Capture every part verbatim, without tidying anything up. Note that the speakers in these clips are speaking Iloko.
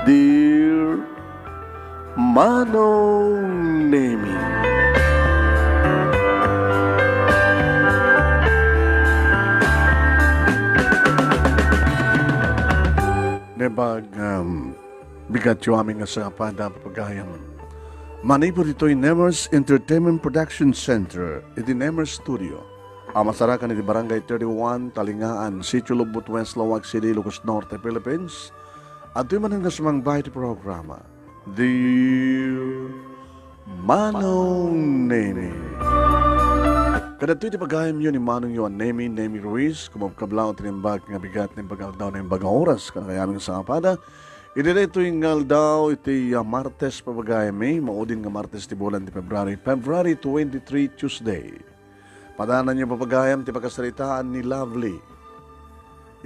Dear Manong Nemi. Naimbag, um, bigat yo amin nga sangapad a pagayam. Manipud ditoy Nemers Entertainment Production Center, iti Nemers Studio, a masarakan iti Barangay thirty-one, Talingaan, Sitio Lubot West, Laoag City, Ilocos Norte, Philippines. Adtoy manen nga sumangba iti programa, Dear Manong Nemi. Kadagitoy ti pagayamyo ni Manong yo a Nemi, Nemi Ruiz, kumabkablaw ti naimbag nga bigat, naimbag nga aldaw, naimbag nga oras, kadakayo amin nga sangapad. Iti daytoy nga aldaw, iti, ah, Martes, pagayammi, maudin nga Martes ti bulan ti February, February twenty-three, Tuesday. Padananyo, pagayam, ti pakasaritaan ni Lovely.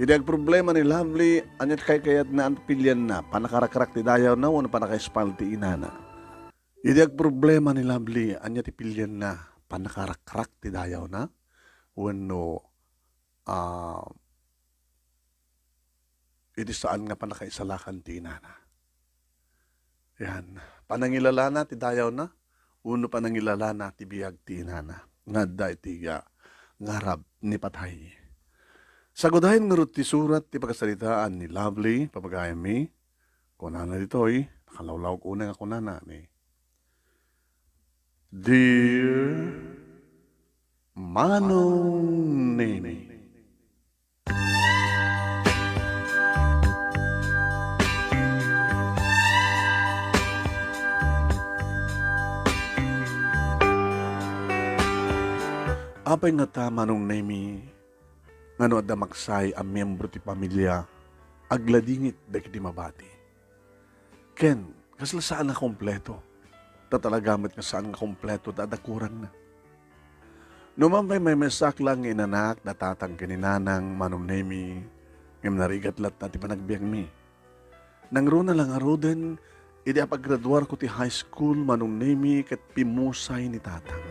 Idi agproblema ni Lovely, ania ti kaykayatna a pilianna, pannakarakrak ti dayawna wenno pannakaispal ti inana? Idi agproblema ni Lovely, ania ti pilianna, pannakarakrak ti dayawna wenno, ah, iti saan nga pannakaisalakan ti inana? Yan. Panangilalana ti dayawna, wenno panangilalana ti biag ti inana nga adda iti, ah, ngarab ni patay. Sagudayen ngarud ti surat ti pakasaritaan ni Lovely, pagayammi, kunana ditoy, nakalawlawag unay nga kunana ni, Dear Manong Nemi. Apay ngata, Manong Nemi, nga no adda maksaay a miyembro ti pamilia, agladingit dagiti mabati? Ken, kasla saan nga kompleto. Ta talaga met nga saan nga kompleto ta adda kurangna. No man pay maymaysaak laeng nga inanak da tatang ken ni nanang, Manong Nemi, ngem narigat latta ti panagbiagmi. Nangruna la ngaruden, idi apagraduarko ti high school, Manong Nemi, ket pimmusay ni tatang.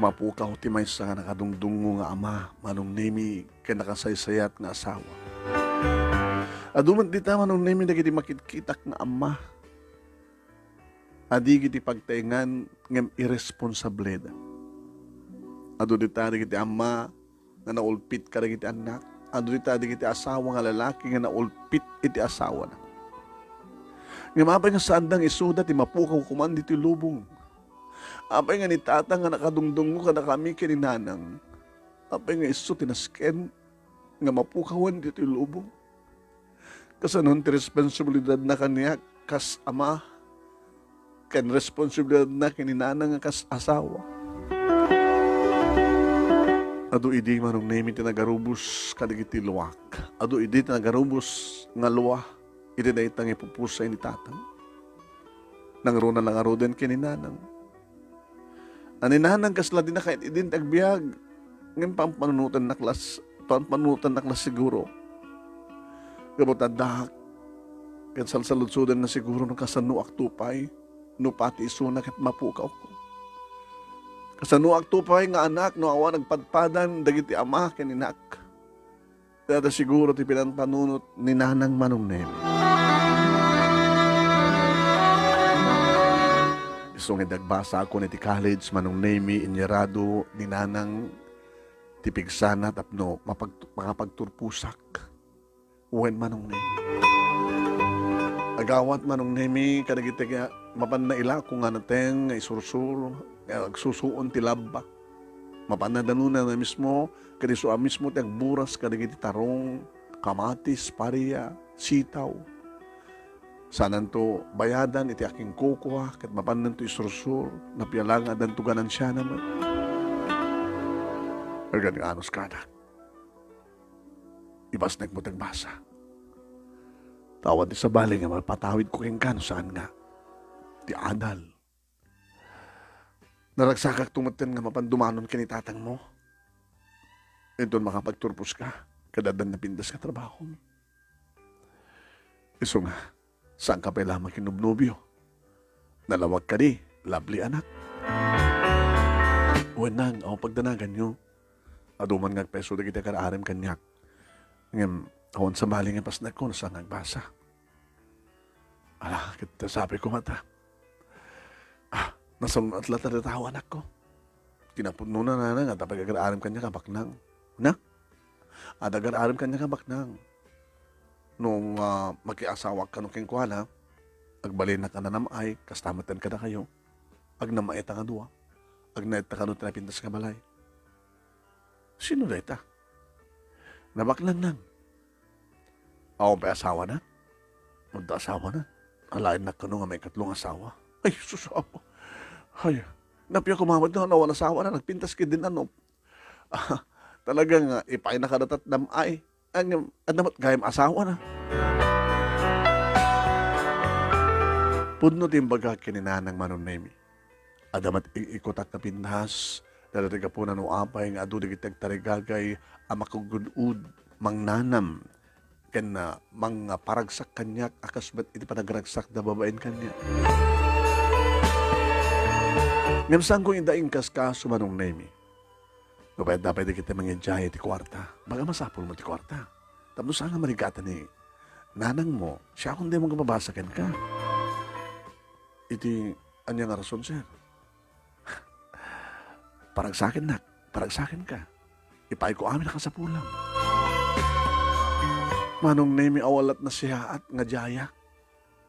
Mapukaw ti maysa nga nakadungdungngo nga ama, Manong Nemi, ken nakasaysayat nga asawa. Adu met dita, Manong Nemi, dagiti makitkitak nga ama a di iti pagtaengan ngem irresponsableda. Adu dita dagiti ama nga naulpit kadagiti annak. Adu dita dagiti asawa nga lalaki nga naulpit iti asawana. Ngem apay nga saanda nga isuda ti mapukaw koma ditoy lubong? Apay nga ni tatang nga nakadungdungngo kadakami ken ni nanang? Apay nga isu ti nasken nga mapukawan ditoy lubong? Kasanon ti responsibilidadna kaniak kas ama, ken responsibilidadna ken ni nanang nga kas asawa? Adu idi, Manong Nemi, ti nagarubos kadagiti luak. Adu idi ti nagarubos nga lua iti dayta nga ipupusay ni tatang. Nangruna la ngaruden ken ni nanang. A ni nanang kasla di nakait-idin ti agbiag, ngem pampanunotennak las-, pampanunotennak la siguro. Gapu ta addaak, ket salsaludsodenna siguro no kasanoak to pay, no pati isuna ket mapukawko. Kasanoak to pay nga anak no awan agpadpadan dagiti ama ken inak? Dayta siguro ti pinampanunot ni Nanang Manong Nemi. Isu nga idi agbasaakon iti college, Manong Nemi, inyarado ni Nanang ti pigsana tapno mapag-, makapagturposak. Wen, Manong Nemi. Agawat, Manong Nemi, kadagiti nga mapanna ilako nga nateng nga isursuro, nga agsusuon ti labba. Mapanna danona na mismo, ket isu a mismo ti agburas kadagiti tarong, kamatis, paria, sitaw. Saananto bayadan iti akinkukua, ket mapannanto isursur, napia la nga addanto ganansiana met. Agad nga anus kadak. Ibasnekmo ti agbasa. Ta awan ti sabali nga mapatawidko kenka no saan nga ti adal. Naragsakakto metten nga mapan dumanon ken ni tatangmo. Inton makapagturposka, ket addan napintas nga trabahom. Isu nga, saanka pay la makinobnobio? Nalawag kadi, Lovely, anak? Wen, Nang, awan pagdanaganyo. Adu man nga agpayso dagiti agar-arem kaniak. Ngem, Awan sabali nga pasnekko no saan nga agbasa. Ala, ket sapiko met a, ah, nasalun-at latta dayta awa, anakko. Kinapudnona, nanang, adda pay agar-aram kaniak a baknang. Na? Adda agar-aram kaniak a baknang. No, ah, makiasawak kano kenkuana, agbalinak a nanam-ay, kasta metten kadakayo. Agnam-ay ta nga dua. Agnaed ta kano ti napintas nga balay. Sino dayta? Nabaknang, nang. Awan pay asawana? Adda asawana? Alaennak kano nga maikatlo nga asawa. Ay, sus, apo. Ay, napia koma met no awan asawana, nagpintas ketdin, ano. Ah, talaga nga, ipaayna kadata ti nam-ay. Ngem, adda met gayam asawana. Pudno ti imbagak ken ni nanang, Manong Nemi. Adda met ig-ikutak nga pintas, dayta ti gapuna no apay nga adu dagiti agtarigagay a makagud-ud, mangnanam, ken, ah, mangparagsak kaniak a kas met iti panagragsak da babaen kaniak. Ngem saanko ida inkaskaso, Manong Nemi. No pay adda pay dagiti mangidiay iti kuarta, baga masapulmo ti kuarta. Tapno saan nga marigatan ni nanangmo, siakon dayta nga mabasa kenka. Iti ania nga rason, sir? Paragsakennak, paragsakenka. Ipaayko amin a kasapulam. Manong Nemi, awan lat nasiaat nga diayak.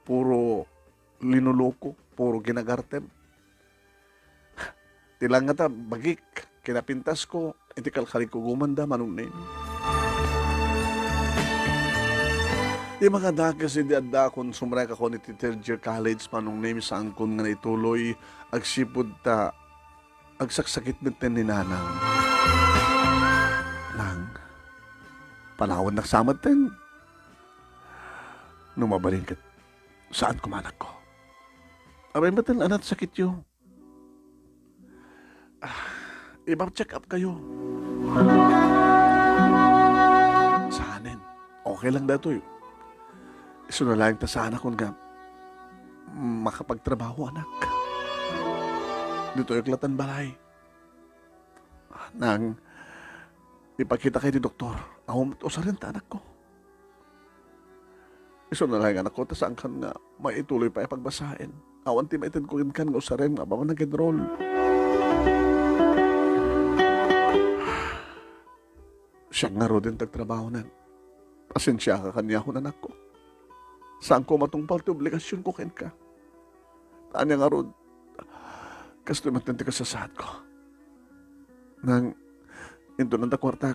Puro linuloko, puro ginagartem. Ti langngata, bagik, kinapintasko, iti kalkalikugomanda, Manong Nemi. Ti makadakes idi addakon, sumrekakon iti third year college, Manong Nemi, saankon nga naituloy, agsipud ta agsaksakit metten ni nanang. Nang, panawannak sa metten. No mabalin ket, saan koma, anakko? Apay metten a nagsakityo? Ah, ipa-check up kayo. Saanen? Okay lang daytoy. Isuna laeng ta saanakon nga makapagtrabaho, anak. Ditoy ak latan balay. Nang, ipakita kay ti doktor. Awan met usaren ta anakko. Isuna laeng anakko, ta saankan nga maituloy pay a pagbasaen. Awan ti maitedko kenkan nga usaren nga apaman nag-enroll. Siak ngaruden ti agtrabaho, nang. Pasensiaka kaniakon, anakko. Saanko matungpal ti obligasionko kenka. Ania ngarud, kastoy met ti kasasaadko. Nang, intonan ta kuartak.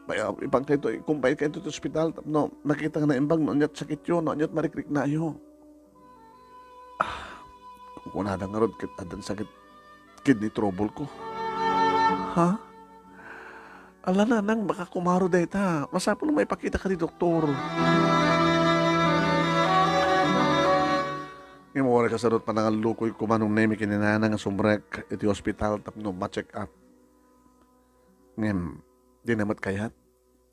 Pay-, ipankayto, ikumpaykayto ti ospital tapno makita nga naimbag no ania ti sakityo, no ania ti marikriknayo. Ah, kunkunada ngarud ket addan sakit kidney trouble ko. Ha? Ala, nanang, baka kumaro dayta. Masapul nga maipakita ka ti doktor. Ngem uray kasano ti panangallukoyko, Manong Nemi, ken ni nanang nga sumrek iti ospital tapno ma-check up. Ngem, dina met kayat.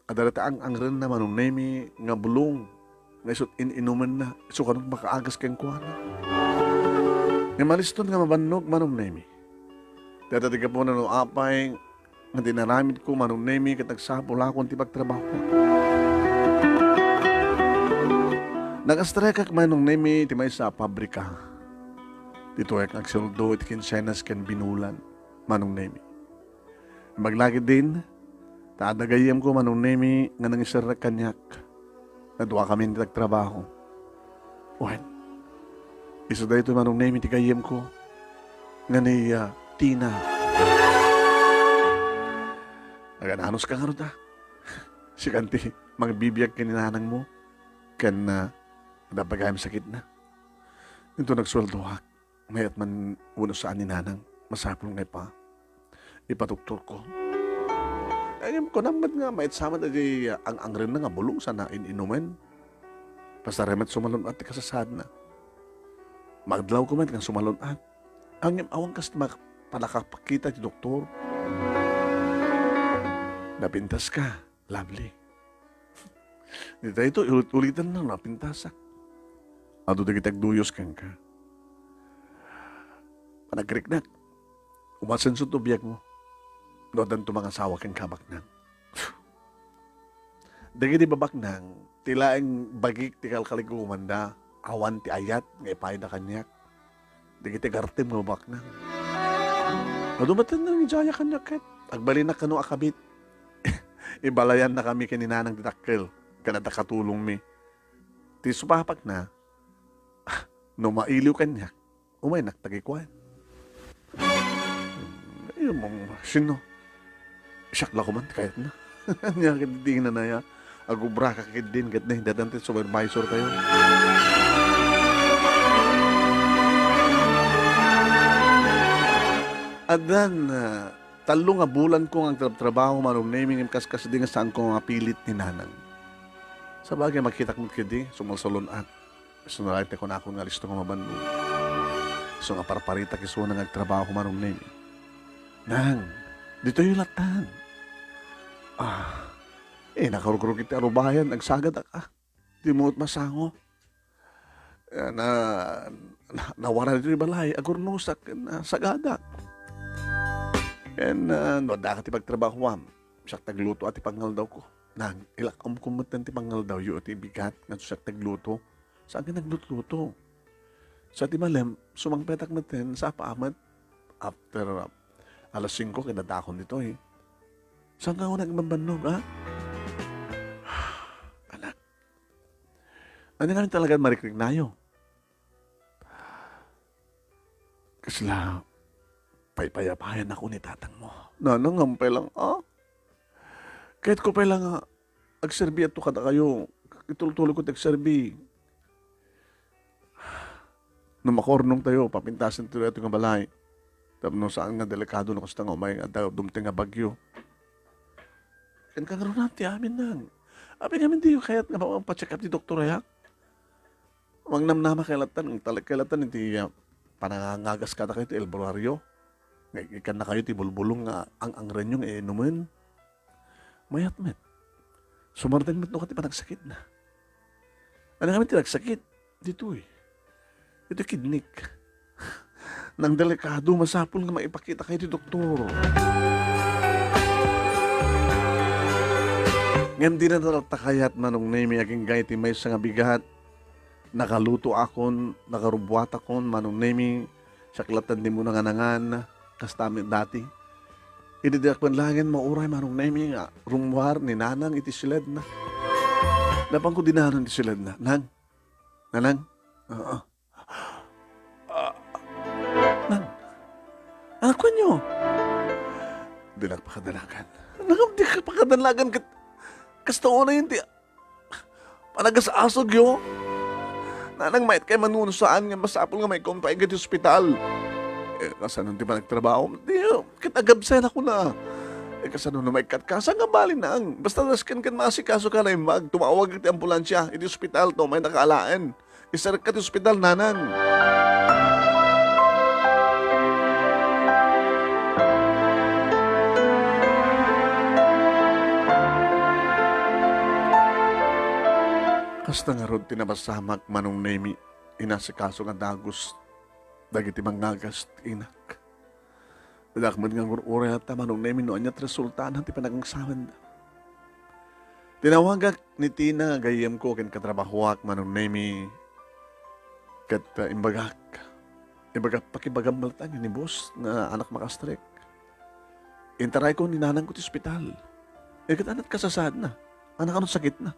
Adda dayta ang-angrenna, Manong Nemi, nga bulong nga isut' in-inumenna, isu kano ti makaagas kenkuana. Ngem aliston nga mabannog, Manong Nemi. Dayta ti gapuna no apay nga dinaramidko, Manong Nemi, ket nagsapulakon ti pagtrabaho. Nag-astrekak, Manong Nemi, ti maysa a pabrika. Ditoyak agsueldo iti kinsenas ken binulan, Manong Nemi. Imbag la ketdin, ta adda gayyemko, Manong Nemi, nga nangiserrek kaniak. Nadua kami ti nagtrabaho. Wen, isu daytoy, Manong Nemi, ti gayyemko nga ni, ah, Tina. Agan-anos ka ngarud, a? Sikan ti mangbibiag ken ni nanangmo ken, ah, adda pay gayam sakitna. Inton agsueldoak, mayat man wenno saan ni nanang, masapul nga ipa-, ipadoktorko. Ngem kunam met nga mayat sa met daydi ang-angrenna nga bulong sana in-inumen. Pasar met sumalun-at ti kasasaadna. Maadlawko met nga sumalun-at. Ngem awan kas ti mak-, panakapakita ti doktor. Napintaska. Lovely. Daytoy, ulit-ulitan na, napintasak. Adu dagiti agduyos kenka. Panagriknak. Umasenso ti biagmo. No addanto mangasawa kenka, baknang. Dagiti babaknang, ti laeng bagik ti kalkalikumanda, awan ti ayat nga ipayda kaniak. Dagiti gartem nga babaknang. Adu met ti nangidiayak kaniak ket agbalinak kano a kabit. Ibalayannakami ken ni Nanang ti dakkel, ken adda katulongmi. Ti supapakna, no mailiw kaniak, umaynak ta kikuan. Ay, mong sino? Siak la koman ti kayatna. Ania ket di nanaya, agubraka ketdin ket ni, datan ti supervisor tayo. Addan, ah, tallo nga bulan ko nga agtrabtrabaho, Manong Nemi, ngem kaskasdi nga saan ko nga mapilit ni Nanang. Sabagay, makitak met ketdi, sumalsalun-at. Isu nga laeng ti kunakon nga listo nga mabannog. Isu nga parparitak isuna nga agtrabaho, Manong Nemi. Nang, ditoy latan. Ah, eh, nakarugruk iti arubayan, agsagadak, ah. Di mo masango. Eh, na, na, nawara ditoy balay, agurnosak, ken, ah, sagadak. Ken, ah, no, adda ka ti pagtrabahoam, siak ti agluto a ti pangaldawko. Nang, ilakom ko met ti pangaldawyo iti bigat nga siak ti agluto. Saan nga naglutluto? Sa ti malem, sumangpetak met ken sapa met after, uh, alas singko, kinadakon ditoy. Saan ka una agbanbannog, ha? Anak, ano nga talaga marikriknayo? Kasla, paypayapayan ako ni tatang mo. Nanang, ampay lang, ah? Kayatko pay lang nga agserbi ato kadakayo. Itultuloy ko ti agserbi. No makaurnong tayo, papintasen tayo ito nga balay. Tapno saan nga delikado no kasta nga umay nga adda dumteng nga bagyo. Ken kangrunam ti amin nang. Apay ngamin diyo kayat nga magpa-check up ti doktor aya? Mangnamnama kay latan, talek kay latan iti, ah, panangangagas kadakayo ti albularyo. Nga ikkannakayo ti bulbulong nga ang-angrenyo nga inumen. Mayat met. Sumardeng met no ket ti panagsakitna. Ania ngamin ti nagsakit? Ditoy. Iti kidnik. Nang delikado, masapul nga maipakitakay ti doktor. Ngem dina latta kayat, Manong Nemi, agingga iti maysa nga bigat. Nakalutoakon, nakarubbuatakon, Manong Nemi, siak latta ti umuna nga nangan, kasta met dati. Idi diak met laengen mauray, Manong Nemi, nga rummuar ni Nanang iti siledna. Napanko di Nanang iti siledna. Nang? Nanang? Oo. Ah, Nang? Anak, kuanyo? Dinak pakadanagan. Nang, dika pakadanagan ket kasta unay ti panagas-asugyo. Nanang, mayat kay mano no saan nga masapul nga maikonfine ka iti ospital. Eh, kasano ti panagtrabaho? Di, ket agabsen ako na. Eh, kasano no maikkat ka? Saan nga bali, Nang? Basta dasken ken maasikaso ka, naimbag. Tumawag ti ambulansya iti ospital, ta umaynaka alaen. Isarek ka ti ospital, Nanang. Kasta ngarud ti napasamak, Manong Nemi, inasikaso nga dagus dagiti mangngagas ti inak. Adda met nga agur-uray ta, Manong Nemi, no ania ti resultana ti panagsaksakitda. Tinawagak ni Tina nga gayyemko ken katrabahoak, Manong Nemi, ket, ah, imbagak, imbagak, "Pakibagam latta ni boss nga anak makastrek." Intarayko ni nanangko ti ospital. Eh, ket ania ti kasasaadna? Ania kano ti sakitna?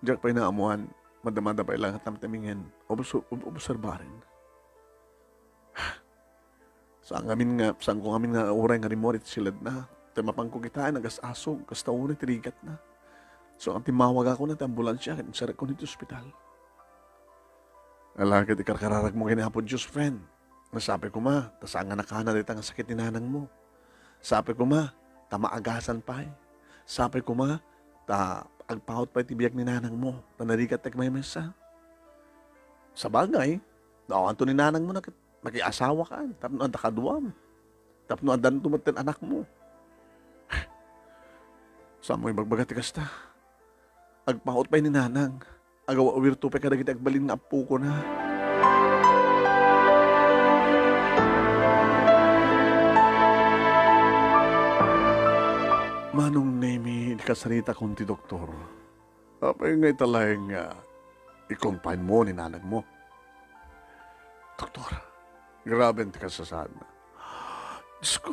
Diak pay naammuan, madamada pay la nga tamtamingen, obs-, ob-, obserbaren. Saan ngamin nga, saanko ngamin nga uray nga rimmuar iti siledna. Ta mapanko kitaen, agas-asug, kasta unay ti rigatna. So, timmawagakon ti ambulansia ket insarekko iti ospital. Ala ket ikarkararagmo ken ni Apo Dios, friend. Nga sapay koma, ta saan nga nakana dayta nga sakit ni nanangmo. Sapay koma, ta maagasan pay. Sapay koma, ta agpaut pay ti biag ni nanangmo, ta narigat ti agmaymaysa. Sabagay, no awanto ni nanangmo na ket makiasawakan, tapno adda kaduam. Tapno addanto met ti anakmo. Saanmo ibagbaga ti kasta? Agpaut pay ni nanang. Agawawirto pay kadagiti agbalin nga appokona. Manong Nemi, idi kasaritakon ti doktor, Apay nga ita laeng nga i-confine mo ni nanang mo? Doktor, grabe ti kasasaadna. Diyos ko,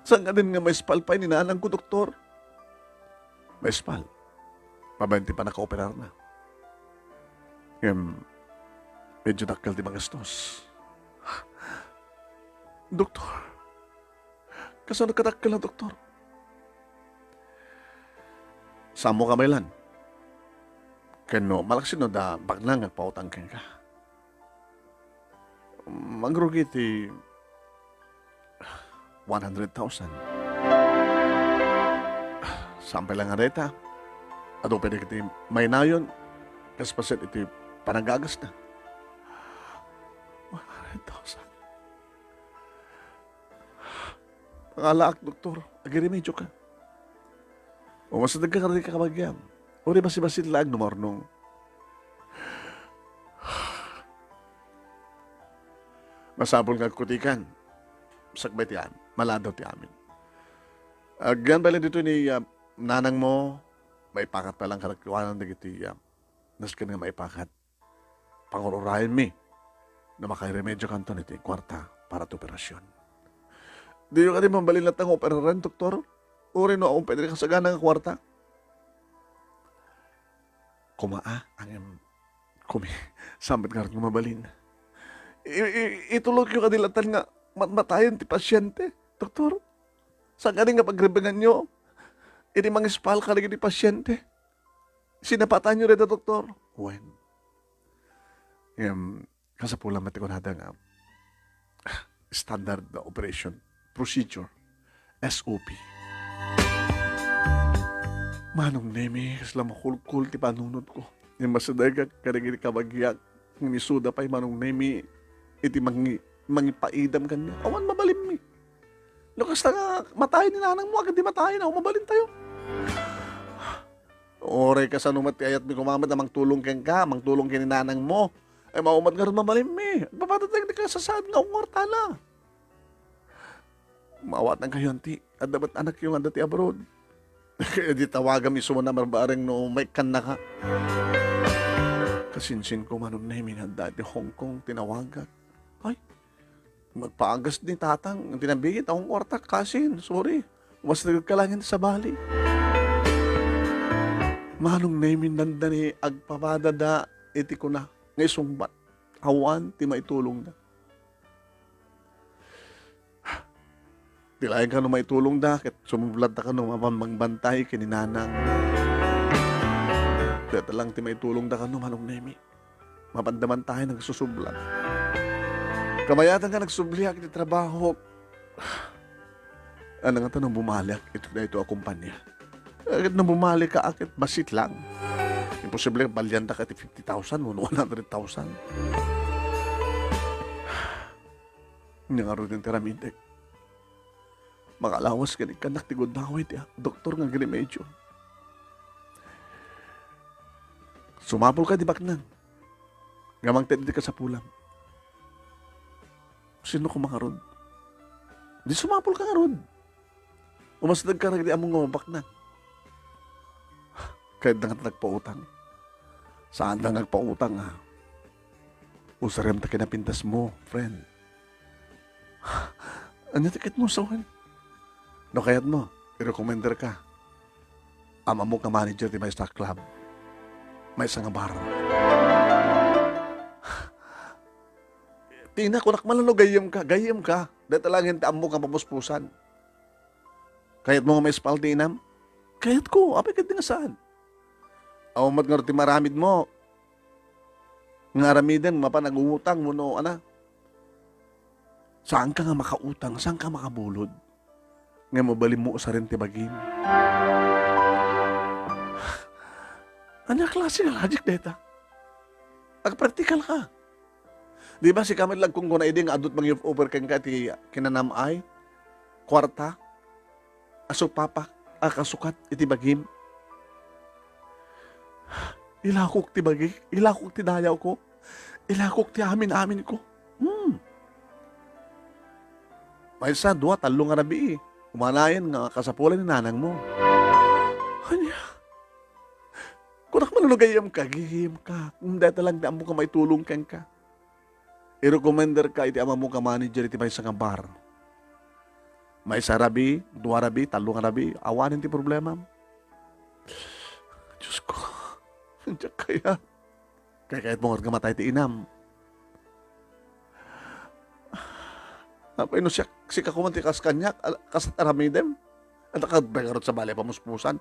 saan nga din nga maispal pay ni nanang ko, doktor? Maispal. Mabain ti pannakaoperarna. Ngem, medyo dakkel ti magastos. Doktor, kasano kadakkel a doktor? Saan mo kabaylan? Ken no, malaksid no adda baknang nga agpautang kenka. Mangrugi ti one hundred thousand. Saan pay la nga dayta? Adu pay dagiti mainayon, kas paset iti panagagasna. One hundred thousand. Pangalaak, doktor. Agiremedioka. Umasidegka kadagiti kabagiam. Uray basibasit laeng no marunong. Masapul nga agkutikan. Sakbay ti am-, maladaw ti amin. Agyan pay la ditoy ni, ah, nanang mo, maipakat pay la kadakuanan dagiti, ah, nasken nga maipakat. Pangur-urayenmi no makairemediokanton iti kuarta para ti operasion. Diyo kadi mabalin latta nga operaren, doktor? Uray no awan pay dagiti kasagana nga kuarta? Koma, a, ngem, koma, saan met ngarud nga mabalin? I-, i-, itulokyo kadi latta nga matmatayen ti pasiente, doktor? Saan kadi nga pagrebenganyo iti mangispal kadagiti pasiente? Sinapataenyo dayta, doktor? Wen. Em, kasapulan met ti kunada nga standard operation procedure, S O P. Manong Nemi, kasla makulkol ti panunotko. Ngem masidegak kadagiti kabagiak, ngem isuda pay Manong Nemi iti mangi-, mangipaidam kaniak. Awan mabalinmi. No kasta nga matayen ni nanang mo, agdi matayen, awan mabalintayo. Uray kasano met ti ayatmi koma met a mangtulong kenka, mangtulong ken ni nanang mo. Ay, mao met ngarud mabalinmi. Agpapadatayo ti kasasaad nga ungor tana. Maawatankayo, anti. Adda met anakyo nga adda ti abroad. Kaya di tawagam isu a namarbareng no maikkannaka. Kasinsinko, Manong Nemi, nga adda iti Hong Kong, tinawagak. Ay, magpaagas ni tatang, tinabiit, awan kuarta, kasin, sorry. Mas nagkalain sa bali. Manong Nemi, dandani agpapadada iti kuna nga isungbat. Awan ti maitulongda. Ti laeng kano maitulongda, ket sumubladda kano mapan mangbantay ken ni nanang. Dayta lang ti maitulongda kano, Manong Nemi. Mapan da man tayo nagsusublat. Kamayatan nga nagsubliak iti trabaho. Ano nga to, no bumaliak ito, ito a kumpanya? Ket no bumalik ka, ket basit lang. Imposible, balian da ka ti fifty thousand wenno one hundred thousand. Ania ngaruden ti aramidek? Makalawas ken ikkannak ti gundaway ti doktor nga agremedio. Sumapul ka di baknang nga mangted iti kasapulam. Sino ko mangarud? Di sumapul ka ngarud. Umasdag ka dagiti ammo nga mabaknang. Kayatda nga nagpautang. Saanda nga agpautang, a. Usarem ta kinapintas mo, friend. Ania ti kayat mo sawen? No kayat mo, i-recommender ka. Ammo nga manager ti maysa a club. Maysa nga bar. Tina, kunak man no gayyem ka, gayyem ka. Dayta laeng ti ammo nga papuspusan. Kayat mo nga maispal ti inam? Kayat ko, apay ket di nga saan? Awan met ngarud ti maramid mo nga aramiden, mapan agutang mo no, ana. Saan ka nga makautang, saan ka makabulod? Nga mabalin mo usaren ti bagim. Ania klase nga logic dayta? Agpraktikal ka. Di ba, sika met la agkunkunada idi nga adut mangi-offer kenka ti kinanam-ay, kuarta, a supapak, a kasukat iti bagim? Ilakok ti bagik, ilakok ti dayawko, ilakok ti amin-aminko. Hmm. Maysa, dua, tallo nga rabii, umanayen nga kasapulan ni nanang mo. Ania? Dak, mano no gayyemka, gayyemka. Ngem dayta lang ti ammoka maitulong kenka. I-recommenderka iti amamo nga manager iti maysa nga bar. Maysa rabii, dua rabii, tallo nga rabii, awanen ti problemam. Diyos ko, diak kayat. Kaykayatmo nga matay ti inam. Apay no siak, sika koma ti kas kaniak, al-, kas aramidem? Adda ka ngarud sabali a pamuspusan?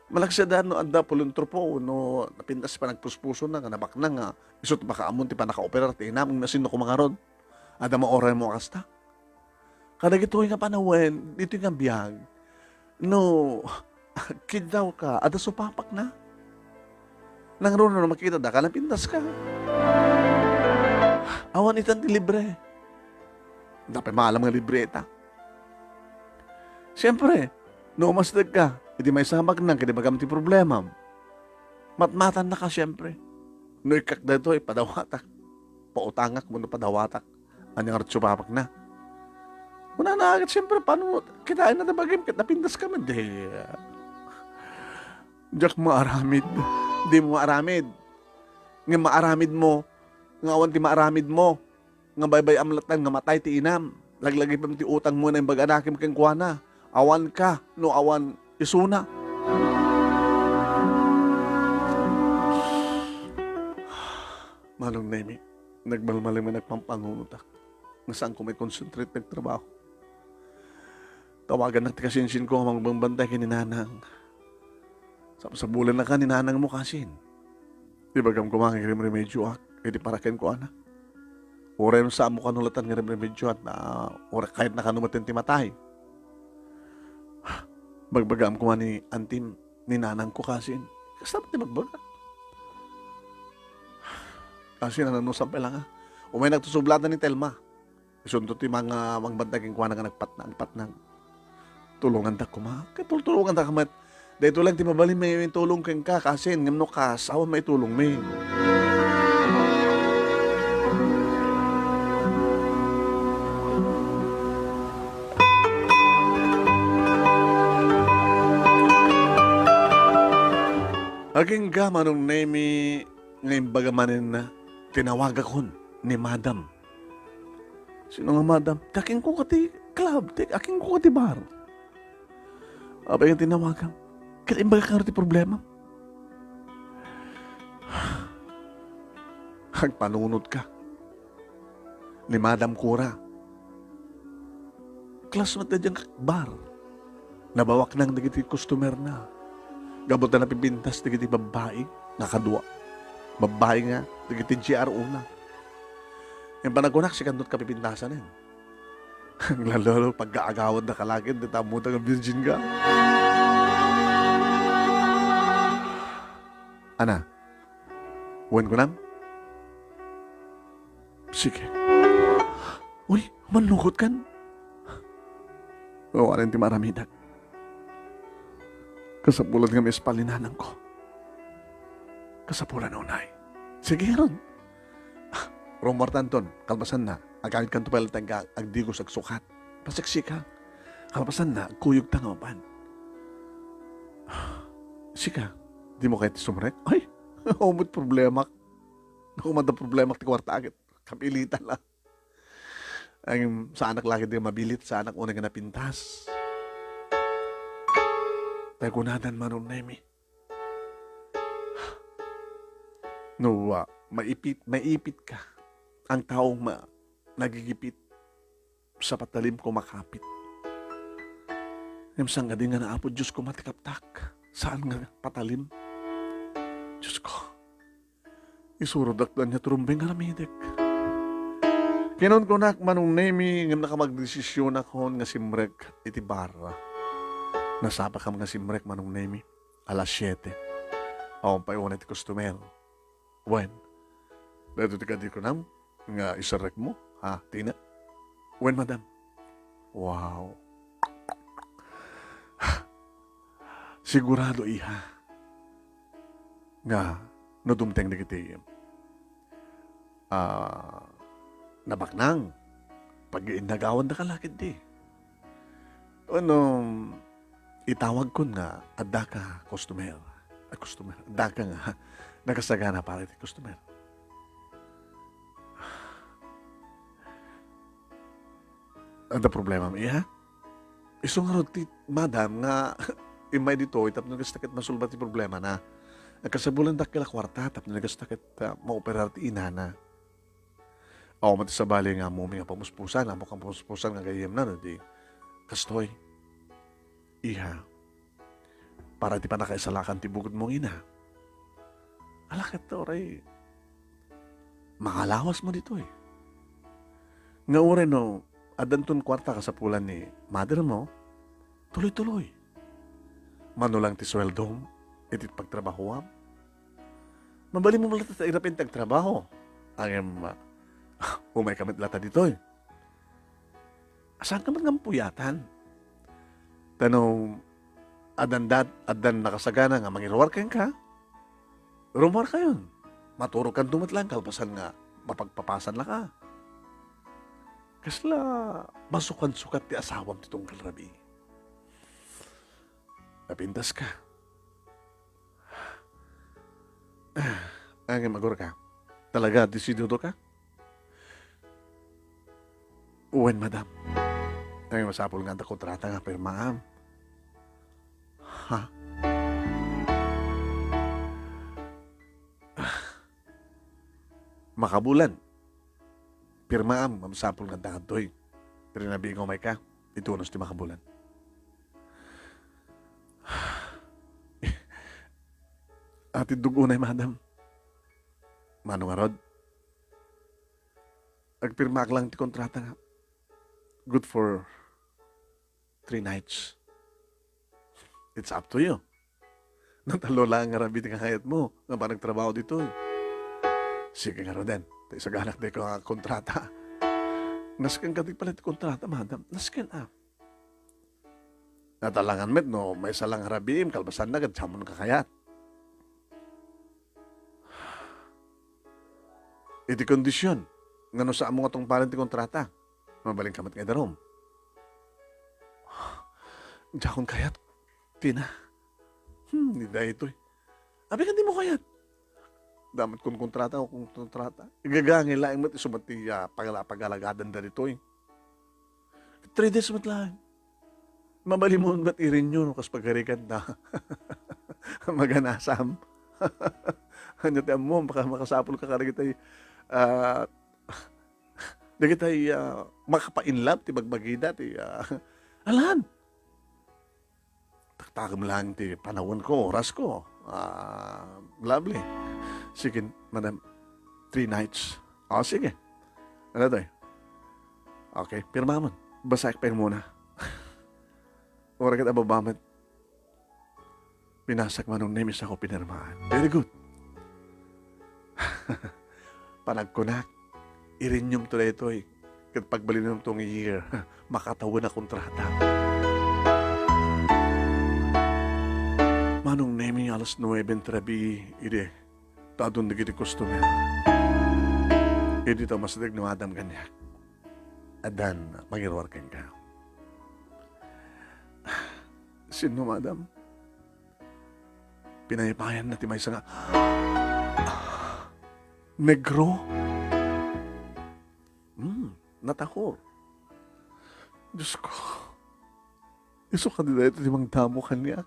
Malaksid no adda pulontropo, no napintas ti panagpuspusona nga nabaknang nga isu ti makaammon ti pannakaoperar ti inam, ngem asinno koma ngarud? Adda mauraymo a kasta? Kadagitoy nga panawen, ditoy nga biag, no agkiddawka, adda supapakna. Nangruna no makitadaka, napintaska. Awan itan ti libre. Adda pay maalam nga libre ita. Siempre, no umasdekka iti maysa a baknang ket ibagam ti problemam, matmatannaka siempre. No ikkak daytoy, padawatak. Pautangak wenno padawatak. Ania ngarud supapakna? Kunana ket, siempre, paano kitaenna ti bagim ket napintaska met, di, diak maaramid. Dimo maaramid. Ngem maaramidmo nga awan ti maaramidmo nga baybay-am latta nga matay ti inam. Laglagipem ti utangmo nga naimbag a nakem kenkuana. Awanka no awan isuna. Manong Nemi, nagmalmalem nga nagpampangunotak nga saanko mai-concentrate nga agtrabaho. Tawagannak ti kasinsinko nga mangbambantay ken ni Nanang. Sapsapulennaka ni Nanangmo, kasin. Ibagam koma nga agrimremedioak iti para kenkuana. Uray no saanmo kano latta nga agrimremedioak, uray kayatna kano met ti matay. Bagbagaam koma ni antim, ni nanangko, kasin. Kasta met ti bagbagak. Kasin, ano, no, sampay la nga. Umaynak ti sublatan ni Telma. Isunto ti mga mangbantay kenkuana nga nagpatnang, nagpatnang. Tulongandak koma. Ket tultulongandak met. Daytoy lang ti mabalin maitulong kenka, kasin, ngem no kas, awan maitulongmi. Agingga, Manong Nemi, nga imbaga manen, tinawagakon ni Madam. Sino nga madam? Ti akinko nga ti club, ti akinko nga ti bar. Apay nga tinawagam? Ket imbagak ngarud ti problema. Agpanunotka ni Madam Cora. Class met daydiay nga bar. Nabawaknang dagiti customer na. Gapu ta napipintas dagiti babbai nga kadua. Babbai nga dagiti G R O na. Ngem panagkunak, sikanto ti kapipintasanen. Lalo, pagkaagawad da ka laket, di ta ammo ta nga virgin ka. Ana, wen kunam? Sige. Uy, mannugot kan? Awanen ti maaramidak. Kasapulan nga maispal ni nanangko. Kasapulan unay. Sige, Ron. Ah, rummuartanton, kalpasanna, agamit kanto pay latta nga agdigos, agsukat. Pasiksika. Kalpasanna, agkuyogta nga mapan. Sika, dimo kayat ti sumrek? Ay, umot problemak. Naku, mada problemak ti kuarta agit. Kapilitan la. Ay, saanak la ket di mabilit, saanak unay nga napintas. Tay kunadan, Manong Nemi. No, ah, maipit, maipit ka. Ang taong ma-, nagigipit sa patalim ko makapit. Ngem sangkadi nga na Apo Diyos ko matikaptak. Saan nga patalim? Diyos ko. Isurodak danya turumbeng aramidek. Kinunkunak, Manong Nemi, ngem nakamagdesisionakon nga simrek iti bar. Nasapakam nga simrek, Manong Nemi, alas siete. Awan pay unay ti customer. Wen, daytoy ti kadi kunam nga iserrekmo, ha, Tina? Wen, madam. Wow. Sigurado, iha, nga no dumteng dagiti, ah, nabaknang, pag-iinnagawanda ka la ketdi. Wenno, itawagkon nga adda ka customer. a customer. Adda ka nga nakasagana para iti customer. Adda problemam, iha? Isu ngarud ti madam nga immay ditoy tapno kasta ket masolba ti problemana. Kasabulan dakkel a kuarta tapno kasta ket, ah, maoperar ti inana. Awan met sabali nga ammom nga pamuspusan, ammok a pamuspusan nga gayyemna no di kastoy. Iha, para ti pannakaisalakan ti bukod mo nga ina. Ala ket uray, mangalawasmo ditoy. Nga uray no, addanton kuarta kasapulan ni mother mo, tuloy-tuloy. Mano lang ti sueldom, iti pagtrabahoam. Mabalinmo latta ta irapin ti agtrabaho. Ngem, ah, umayka met latta ditoy. Saanka met nga puyatan. Ta no, addan dat-, addan nakasagana nga mangiruar kenka, rumuarkayon. Maturogkanto met lang kalpasan nga mapagpapasanlaka. Kasla masukansukat ti asawam ti tunggal rabii. Napintaska. Ngem agurka. Talaga, desididoka? Wen, madam. Ngem masapul nga adda kontrata nga pirmaam. Ha? Makabulan. Pirmaam, masapul nga adda kadtoy. Pero nabigo may ka, itunos ti makabulan. Atiddog unay, madam. Mano ngarud? Agpirmaak lang ti kontrata nga good for three nights. It's up to you. No, tallo lang nga rabii ti kayatmo nga panagtrabaho ditoy. Sige ngaruden, ta isaganak daytoy nga kontrata. Nasken kadi pala ti kontrata, madam. Nasken, ah. Natalangan met no maysa lang a rabiim, kalpasanna ket siamon kakayat. Iti kondision nga no saanmo nga tungpalen ti kontrata, mabalinka met nga idarum. Diakon kayat, Tina. Hmm, ni daytoy. Apay ket dimo kayat? Damo met kon kontrata, o kon kontrata. Igagangay laeng met isu met ti, ah, pagala-, pagalagadanda ditoy. Three days met laeng. Mabalinmo met i-renew no kas pagarigan ta. Maganasam. Ania ti ammom, baka makasapulka kadagitay, ah, dagitay, ah, makapa-in love ti bagbagida ti, ah, alan. Taktakem lang ti panawenko, orasko. Ah, lovely. Sige, madam, three nights. O, sige. Ano to eh? Okay, pirmamon. Basaek pay muna. Uray ket ababa met. Binasak, Manong Nemi, sako pinirmaan. Very good. Panagkunak, i-renew-m to daytoy. Ket pagbalinenmo to nga year, makatawen a kontrata. Manong Nemi, alas nuebe ti rabii, idi ta adun dagiti customer. Idi ta umasideg ni madam kaniak. Addan mangiruar kenka. Sinno, madam? Pinaypayanna ti maysa nga negro. Hmm, natahor. Diosko, isu kadi daytoy ti mangdamo kaniak?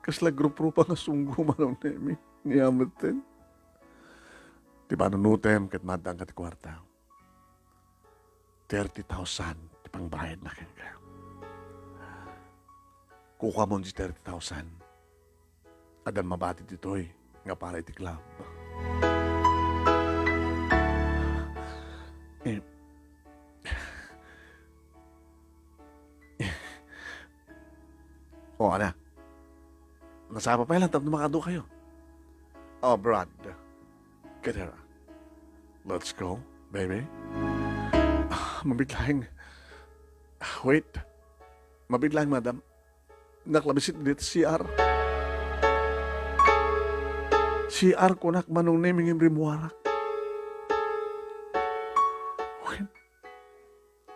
Kasla gruprupa nga sunggo, Manong Nemi, ni ametten. Ti panunotem ket maaddaanka ti kuarta. Thirty thousand ti pangbayadna kenka. Kukuamon ti thirty thousand. Addan mabati ditoy nga para iti club. Eh, O, ana. Nasapa pay lang tapno makadukayo. O, Brad. Get her. Let's go, baby. Ah, mabit laeng. Ah, wait. Mabit laeng, madam. Naklabisit dita C R. C R kunak, Manong Nemi, ngem rimmuarak.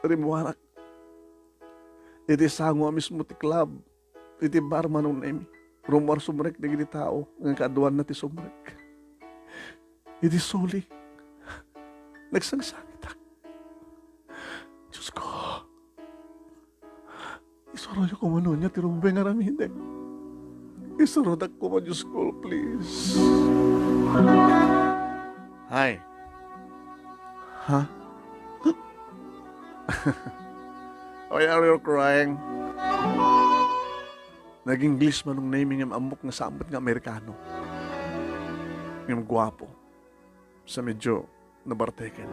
Rimmuarak. Iti sango a mismo ti club, iti bar, Manong Nemi. rummuar sumrek dagiti tao nga kaaduanna ti sumrek. Idi suli, nagsangsangitak. Diosko, isuroyo koma no ania ti rumbeng nga aramidek. Isurodak koma, Diosko, please. Hi. Ha? Why are you crying? Nag-English man name ngem ammok nga saan met nga Amerikano. Ngem guapo. Sa medyo nabarteken.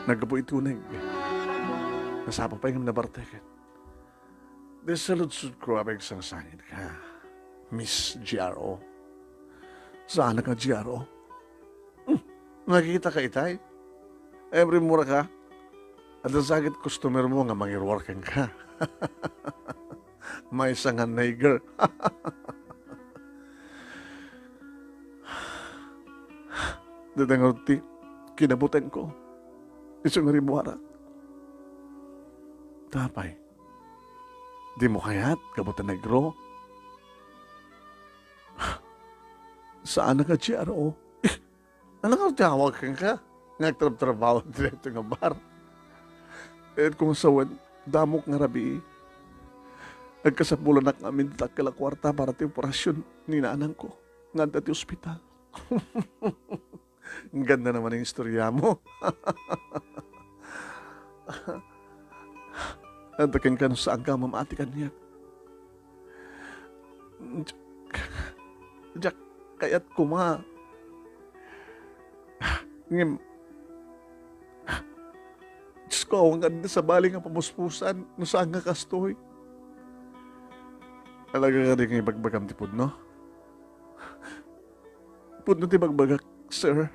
Naggapu iti uneg. Nasapa pay ngem nabarteken. Di saludsodko a magsangsangitka, Miss G R O. Saan nga G R O? Hmm, nakita ka itay? Every mura ka? Adda sa ket customer mo nga mangiruar kenka. Maysa nga nigger. Dada ngarud ti kinabutanko. Isu nga rimmuarak. Tapay, dimo kayat, gapu ta negro? Saan nga G R O? Ania ngarud ti awag kenka nga agtrabtrabaho ditoy nga bar? Ket kung sawen, damok nga rabii. Agkasapulanak nga amin ti dakkel a kuarta para ti operasion ni nanangko nga adda ti ospital. Ganda naman ang istorya mo. Adda kenka no saan ka mamati kaniak. Diak, diak kayat koma. Ngem, Diosko, awan nga adda sabali nga pamuspusan no saan nga kastoy. Talaga kadi nga ibagbagam ti pudno? Pudno ti bagbagak, sir.